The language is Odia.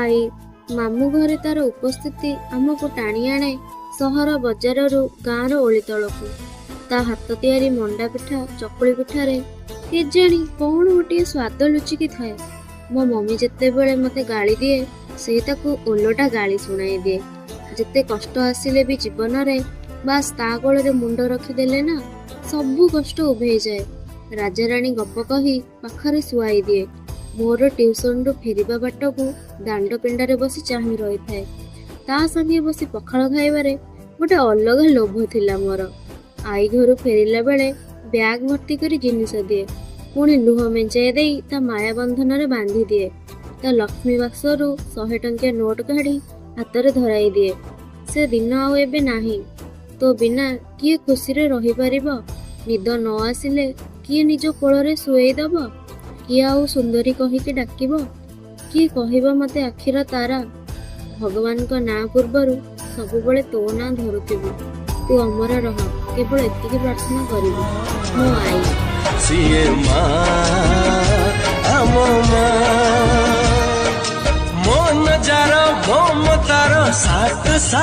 ଆଈ। ମାମୁଁ ଘରେ ତାର ଉପସ୍ଥିତି ଆମକୁ ଟାଣି ଆଣେ ସହର ବଜାରରୁ ଗାଁର ଓଳିତଳକୁ। ତା ହାତ ତିଆରି ମଣ୍ଡା ପିଠା, ଚକୁଳି ପିଠାରେ କେଜାଣି କ'ଣ ଗୋଟିଏ ସ୍ୱାଦ ଲୁଚିକି ଥାଏ। ମୋ ମମି ଯେତେବେଳେ ମୋତେ ଗାଳି ଦିଏ, ସେ ତାକୁ ଓଲଟା ଗାଳି ଶୁଣାଇ ଦିଏ। ଯେତେ କଷ୍ଟ ଆସିଲେ ବି ଜୀବନରେ, ବାସ୍ ତା କୋଳରେ ମୁଣ୍ଡ ରଖିଦେଲେ ନା, ସବୁ କଷ୍ଟ ଉଭେଇଯାଏ। ରାଜାରାଣୀ ଗପ କହି ପାଖରେ ଶୁଆଇ ଦିଏ। ମୋର ଟ୍ୟୁସନରୁ ଫେରିବା ବାଟକୁ ଦାଣ୍ଡ ପିଣ୍ଡାରେ ବସି ଚାହିଁ ରହିଥାଏ। ତା ସାଙ୍ଗେ ବସି ପଖାଳ ଖାଇବାରେ ଗୋଟେ ଅଲଗା ଲୋଭ ଥିଲା ମୋର। ଆଈ ଘରୁ ଫେରିଲା ବେଳେ ବ୍ୟାଗ ଭର୍ତ୍ତି କରି ଜିନିଷ ଦିଏ, ପୁଣି ଲୁହ ମେଞ୍ଚାଇ ଦେଇ ତା ମାୟା ବନ୍ଧନରେ ବାନ୍ଧି ଦିଏ। ତା ଲକ୍ଷ୍ମୀ ବାକ୍ସରୁ 100 ଟଙ୍କିଆ ନୋଟ କାଢ଼ି ହାତରେ ଧରାଇ ଦିଏ। ସେ ଦିନ ଆଉ ଏବେ ନାହିଁ। ତୋ ବିନା କିଏ ଖୁସିରେ ରହିପାରିବ? ନିଦ ନ ଆସିଲେ କିଏ ନିଜ କୋଳରେ ଶୁଏଇ ଦବ? କିଏ ଆଉ ସୁନ୍ଦରୀ କହିକି ଡାକିବ? କିଏ କହିବ ମତେ ଆଖିର ତାରା? ଭଗବାନଙ୍କ ନାଁ ପୂର୍ବରୁ ସବୁବେଳେ ତୋ ନାଁ ଧରୁଥିବି। ତୁ ଅମର ରହ, କେବଳ ଏତିକି ପ୍ରାର୍ଥନା କରିବି ମୋ ଆଈ। ସିଏ ମା, ଆମ ମା, ମନ ଯାର ମମତାର ସାତ ସାତ।